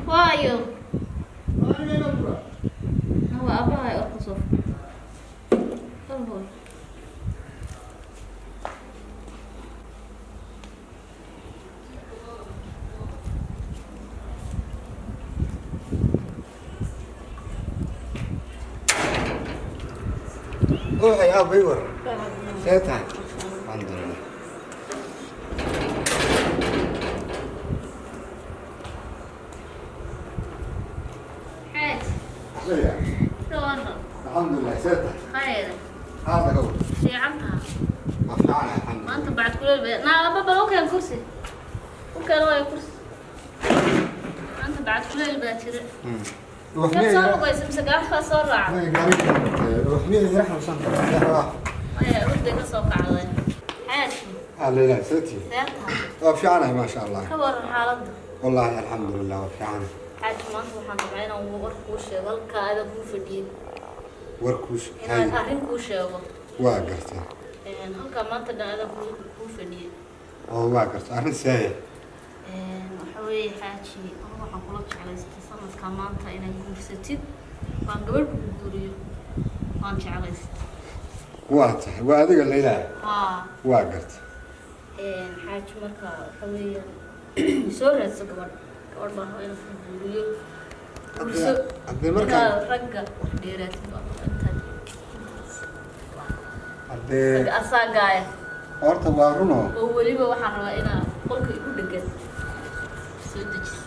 Waayo waa aabbahay oo kusoo hol. Ruuxay aabay war. See tahay? Alxamdulilah. Xaaj. Leeya. Ka waran? Alxamdulilah, see tahay? Khayr. Haada ka war. Fiican taha? Waa fiicanahay, alxamdulilah. Maanta bacad kuleel bay naa baba u keen kursi, u keen waayo kursi. Maanta bacad kuleel baa jira. Ruux Kaad soo miyay? lugaysa mise gaarigaa soo raaca? Ruux miyay yara xanuunsan tahay? Maya, urday ka soo kacday, xaaji. Leeyahay, see tihi? See tahay? Waa fiicanahay, maasha Allah. Ka waran xaaladda? Wallaahi alxamdulilah, waa fiicanahay. Xaaji, maanta waxaan rabaa inaan war kuu sheego halkaa ada kuu fadhiyey. Warkuus. Inaan arrin kuu sheego. Waa gartay. Halkaa maanta dhan ada kuu fadhiyey. Oo waa gartay. Arrin seeya. Waxa weeye, xaaji, anigu waxaan kula jeclaystay sanadkaa maanta inaad guursatid, waan gabadh kuu guuriyo waan jeclaystay. Waa tahay. Waa adiga leeyahay. Haa. Waa gartay. Xaaji, marka waxa weeyaan soo raadso gabadh, gabadh baan rabaa inaan kuu guuriyo, guurso. Haddii markaan Inaad ragga wax dheeraatid baan rabaa intaad haddii ragga asaagaaya. Horta waa runoo. Oo weliba waxaan rabaa inaa qolka igu dhegan soo dejiso.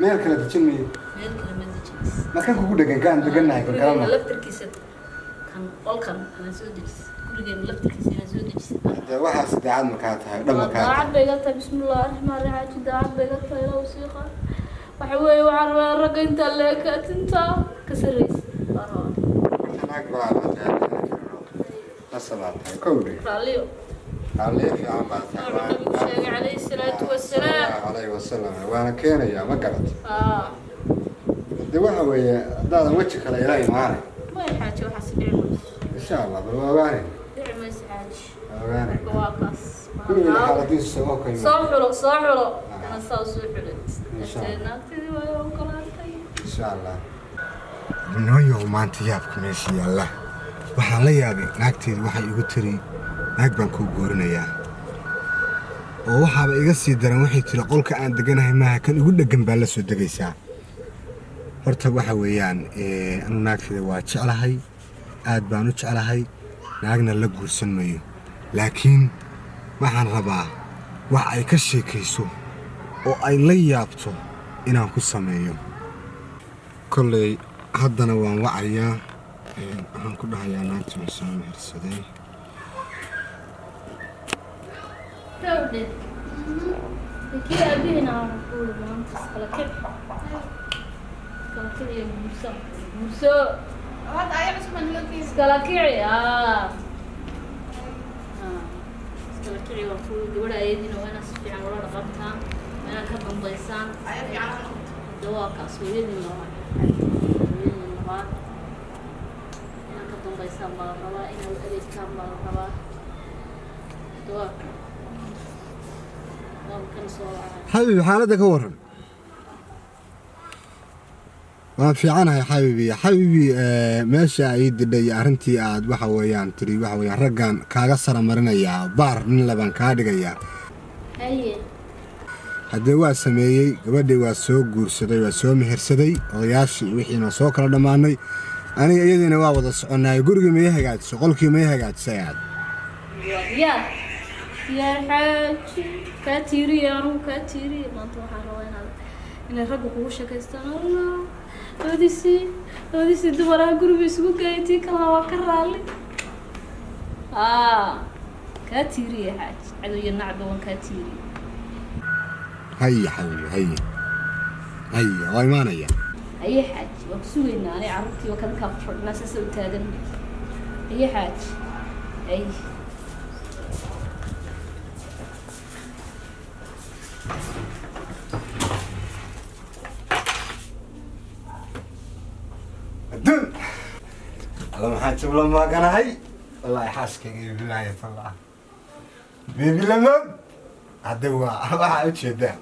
Meel kale dejin mayo? Meel kale ma dejinaysa. Markan kugu dhegan kaan degannahay kan Gurigeena kalena. laftarkiisa, kan qolkan inaa soo dejiso, gurigeena laftarkiisa inaa soo dejiso. Haddee waxaas daacad ma kaa tahay? Dhan ma kaa tahay? Daacad bay iga tahay. Bismillahi raxmaan raxiim, xaaji, daacad bay iga tahay. Ilaw sii qaad. Waxa weeye waxaan rabaa ragga intaa leekaatintaa ka sarreysa baan rabaa. Naag baa la tahay. Nasabaa tahay. Kowdhe. Raalliyo. Raalliyo fiican baa tahay. Wuxuu nabigu sheegay calayhi salaatu wasalaam. Sallallahu alayhi wasalam. Waana keenayaa, ma garat. Aa. Haddee waxa weeye haddaadan weji kale ila imaanay. Maya xaaji, waxaas dhici mayso. Insha Allah, bal waa ogaanayna. Dhici mayso, xaaji. Waa ogaanayna. Marka waa kaas. Guriga xaaladiisu oo kayma. Soo xulo, soo xulo, ina saa u soo xulid. Insha Allah. Naagtidii waa ogolaatay. Insha Allah. Nimanyow, maanta yaabka meesha yaalla waxaan la yaabay. Naagteedu waxay igu tiri, "Naag baan kuu guurinayaa," oo waxaaba iga sii daran waxay tiri, "Qolka aan deganahay maaha, kan igu dheggan baa la soo degaysaa." Horta waxa weeyaan anu naagteeda waa jeclahay, aad baan u jeclahay, naagna la guursan mayo, laakiin waxaan rabaa wax ay ka sheekayso oo ay la yaabto inaan ku sameeyo. Kolley haddana waan wacayaa. Waxaan ku dhahayaa naagta waan soo mehersaday. Gabadhe, kii aabihiina waxaan ku uri maanta iskala kic, iskala kiciyo, guurso, guurso. Iskala kici, aa iskala kici. Waa kuwi gabadha ayadiina waa inaad si fiican ula dhaqantaan, waa inaad ka dambaysaan. Hada waa kaas hooyadiin labaad, hooyadiin labaad inaad ka dambaysaan baa la rabaa, inaad u adeegtaan baa la rabaa. Hada waa kan soo wacay. Xabiibi, xaaladda ka waran? Waan fiicanahay, xabiibi. Xabiibi, meesha ay didhay arrintii aad waxa weeyaan tiri, waxa weeyaan raggan kaaga sara marinayaa, baar nin labaan kaa dhigayaa. Haye. Haddee waa sameeyey, gabadhii waa soo guursaday, waa soo mehersaday, odayaashii wixiina soo kala dhammaanay, aniga iyadiina waa wada soconnaay. Gurigii may hagaajiso, qolkii may hagaajisay aad? Yaa yaa xaaji, kaa tiiriye, anugu kaa tiiriye. Maanta waxaan rabaa inaad inay ragga kugu sheekaystaan: "Allah, labadiisii, labadiisii dumaraha guriga isugu geeyay, tii kalena waa ka raalli." Aa kaa tiiriye, xaaji, cadow iyo nacba waan kaa tiiriye. Haya xabiibi, haya, haya, waa imaanaya. Haye xaaji, waan ku sugaynaa. Ani carruurtii waa kan kaa fadhinaa, saasa u taagan. Haye xaaji, hay. Adduun alla, maxaan jabla maaganahay? Wallaahi xaaskayga bilaahi tallah beebilamood. Hadda waa waxaa ujeedaan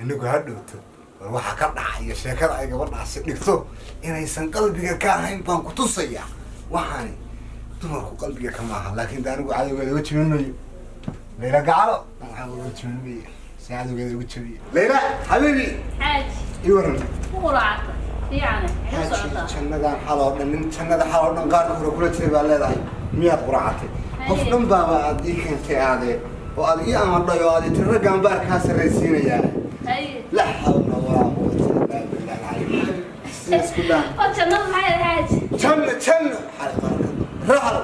inagu ha dhowto. War waxa ka dhacaya sheekada ay gabadhaasi dhigto inaysan qalbiga ka ahayn baan ku tusayaa. Waxaani dumarku qalbiga kama aha, laakiin de anigu cadowgeeda uga jebin mayo. Layla gacalo waxaan uga jebin mayo si cadowgeeda uga jabiye. Layla xabiibi. Xaaji. Ii waran. Ku quraacata fiicane iga Xaaji, socotaa. Jannadan xal oo dhan nin jannada xal oo dhan qaarka hore kula jiray baa leedahay. Miyaad quraacatay? Qof dhan baaba aad ii keentay aadee oo aad ii amadhay oo aad tiri raggaan baarkaa sarraysiinayaa. Haye. La xawla walaa quwwata illaa billah al-cali. Sidaas ku dhaan. Oo jannada maxay ahayd, xaaji? Janno janno xal qaarka raxal.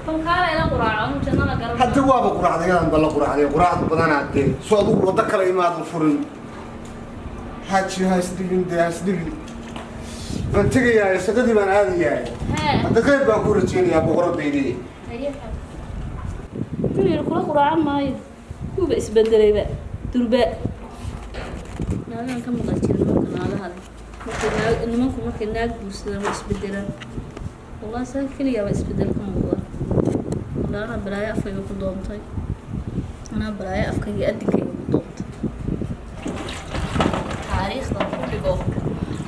Bal kaala ila quraaco, anu jannada garan. Hadda waaba quraacday, yadan ba la quraacday. Quraacdu badanaa dee soo adugu waddo kale imaadan furin. Xaaji, ha isdhibin dee, ha isdhibin. Waan tegayaa, shaqadii baan aadayaa. Hee. Hadda qayb baan ku rajeynayaa boqoradeydii. Haye xaaji, wuxuu yidhi kula quraacan maayo, wuuba isbedelayba durba. Naagahan ka maqal jira nimanka naagaha leh, markay naag nimanku markay naag guursadaan way isbedelaan. Wallahi saa keligaa baa isbedel ka muuqda. Wallahi anaa balaayo afkayga ku doontay, anaa balaayo afkayga adinkayga ku doontay. Taariikhda ku dhigo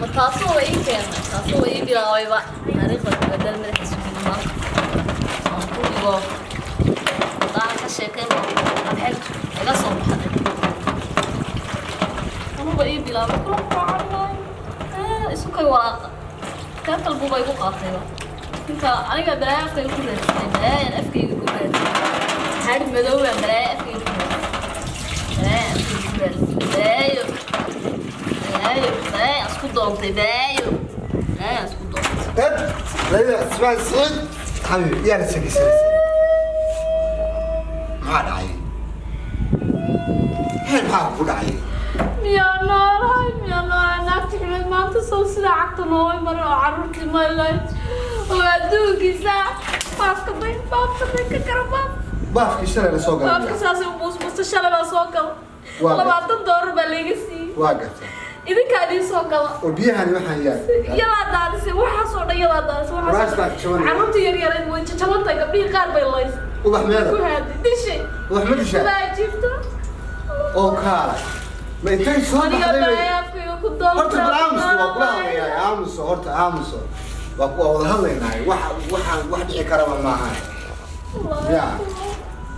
ma taasoo wa ii keenay, taasoo wa ii bilaabayba. Taariikhda ku bedel madaxa sugin maanta aan ku dhigo haddaan ka sheekayn abxeltu iga soo baxday. Anuba ii bilaabay kula quraacan maayo, isu kay walaaqa kaa kalbuuba igu qaatayba. Inta aniga balaayo afkayga ku raadsaday, balaayaan afkayga ku raadsaday, hadh madow baan balaayo afkayga ku raadsaday, balaayo afkayga ku raadsaday, balaayo balaayo balaayo isku doontay, balaayo balaayo isku doontay. Ed Layla Ismail Saciid xabiib, yaa la sheekaysanaysa? Maxaa dhacay? Hee, maxaa ku dhacay? Miyaa noolahay, miyaa noolahay? Naagta xumeed maanta sow sidaa cagta noolay marin oo carruurtii maylay oo adduunkiisa baafka bay baafka bay ka kara baaf. Baafkii shalay la soo galay? Baafka saasay u buusbuusta, shalay baa soo gala. Waa $20 baa layga siiyey. Waa gartay. Idinkaa idiin soo gala. Oo biyahani waxaan yaa? Yadaa daadisay waxaasoo dhan, yadaa daadisay waxaasoo Kuraastaa dhan. jabanaya. Carruurtii yaryarayd way jajabantahay, gabdhihii qaar bay laysay. Ubax meeda? Ku haaday dishay. Ubax ma dishaa? Baa jirta. Oo kaala ma intay soo Aniga baxday bay balaayo afkayga ku doonta. Horta bal aamuso, waa kula hadlayaa. Aamuso horta, aamuso. Waa ku waa wada hadlaynaay. Wax waxaan wax dhici karaba maahan ya.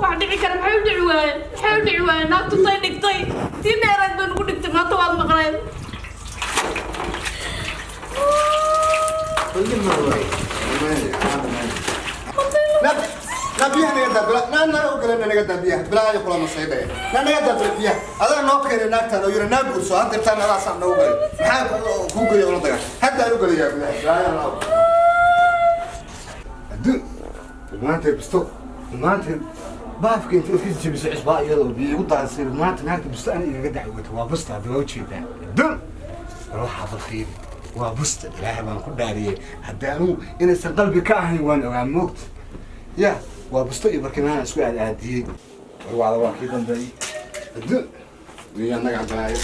Wax dhici kara maxay u dhici waayeen? Maxay u dhici waayeen? Naagtu tay dhigtay tii dheerayd bay nagu dhigtay maanta, waad maqnayd. Kulli ma waay. Na na biyaha naga daa bila na na ogole naga daa biyaha bilaa kula masaydaya na naga daa bila biyaha. Adaa noo keenay naagtaan oo yiri naag guurso, hadda irtaan adaasaan noogu galay. Maxaa kuu geliya ula dagaa? Hadda aan u gelayaa gudaha bilaa laaw adduun. Maanta bisto, maanta baafka inta iska jebisay cusbaa iyadoo biyo igu daadsay. Maanta naagta bisto ana igaga dacwata. Waa busta hadda, waa ujeedaa adduun. Bal waxaa bal fiiri, waa busta. Ilaahay baan ku dhaariyey, hadda anugu inaysan qalbi ka ahayn waan ogaa moogta. Ya waa busto iyo barkimaana isku aadaadiyey. War wacda waa kii dambeeyey adduun wiiyaa naga balaayo.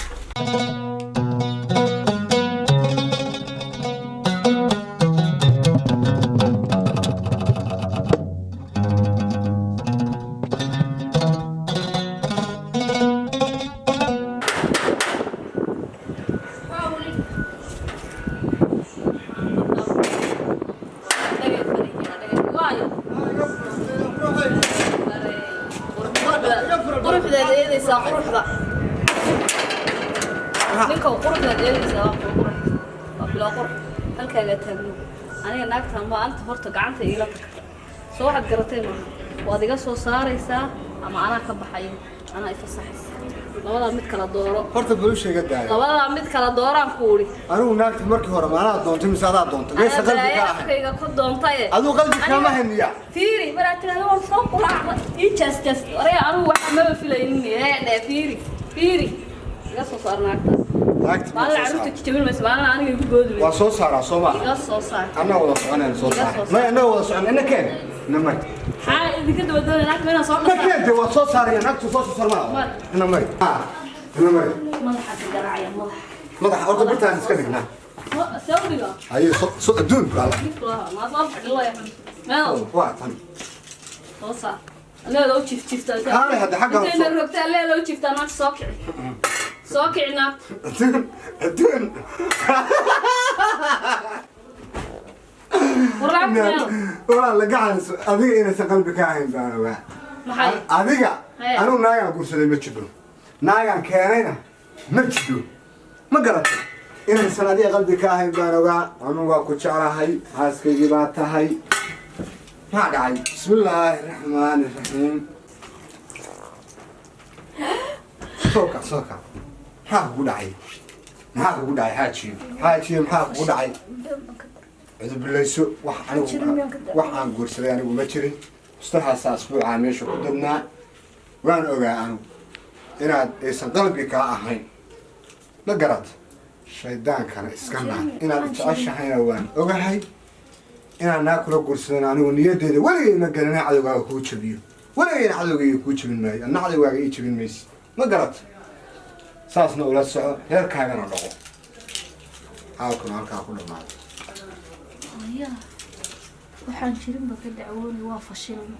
Quruxdaad eedaysaa, quruxda ninka, quruxdaad eedaysaa. Waa qurux, waa bilaa qurux. Halkaagaa taagno aniga naagtan maanta horta gacanta iila tagta. Soo waxaad garatay maaha, waad iga soo saaraysaa ama anaa ka baxayo, anaa ifasaxaysa. Labadaa mid kala dooro. Horta balusha iga daaya. Labadaa mid kala dooraan ku uri. Anigu naagta markii hore maanaa doontay mise adaa doontay? Meesha qalbi ka ahay. Afkayga ku doontaye. Adigu qalbi kaama hayniya. Fiiri, maraa tirahda waan soo quraacda ii jaas jaas. Waraya, anigu waxa maba filaynin. Ee dhe, fiiri fiiri, iga soo saar naagta. Naagta maalin carruurta jijabin mayso, maalin aniga igu boodi waa mayso. Soo saaraa soo maaha? Iga soo saar. Annaga wada soconayna soo Iga saar. soo saar. May, annaga wada socon ina keen, ina mari. Maxaa idinka daba doonaya naagta inaan soo Ma dhaqaa? keente, waa soo saaraya naagtu. Soo saar maaha? Mari. Ina mari. Ah, ina mari. Madaxa ka garaacaya madaxa. Madaxa horta birtaan iska dhignaa. Soo dhiga. Haye, soo soo adduun baa Dhig laha maa soo fadhilaya meel. Waa tan. Soo saar leeda u jiif jiiftaa. Kaalay hadda xagga intayna rogtaa leeda u jiiftaa, naagta soo kici. Soo kici naagta. Adduun, adduun. War lacagta meel. Walaa la gacanayso adiga inaysan qalbi ka ahayn baan ogaa. Maxay? Adiga. Hee. Anugu naagaan guursaday ma jiro, naagaan keenayna ma jiro. Ma garatay? Inaysan adiga qalbi ka ahayn baan ogaa. Anugu waa ku jeclahay, xaaskaygii baa tahay. Maxaa dhacay? Bismillaahi raxmaani raxiim. Soo kac, soo kac. Maxaa kugu dhacay? Maxaa kugu dhacay, xaajiyo? Xaajiyo, maxaa kugu dhacay? Cudubilayso. Wax anigu wax aan guursaday anigu ma jirin. Mustaxaasaa asbuucaa meesha ku dadnaa. Waan ogaa anigu inaad aysan qalbi kaa ahayn. Ma garat? Shaydaankana iska naar. Inaad jeceshahayna waan ogahay. Inaan naa kula guursadan anigu niyadeeda weligay ma gelina. Cadowgaaga kuu jabiyo weligayna, cadowgayga kuu jabin maayo, adna cadowgaaga ii jabin maysi. Ma garat? Saasna ula soco, reerkaagana dhaqo. Xaalkuna halkaa ku dhamaaday. Ayaa waxaan jirinba ka dacwoonay, waa fashilma.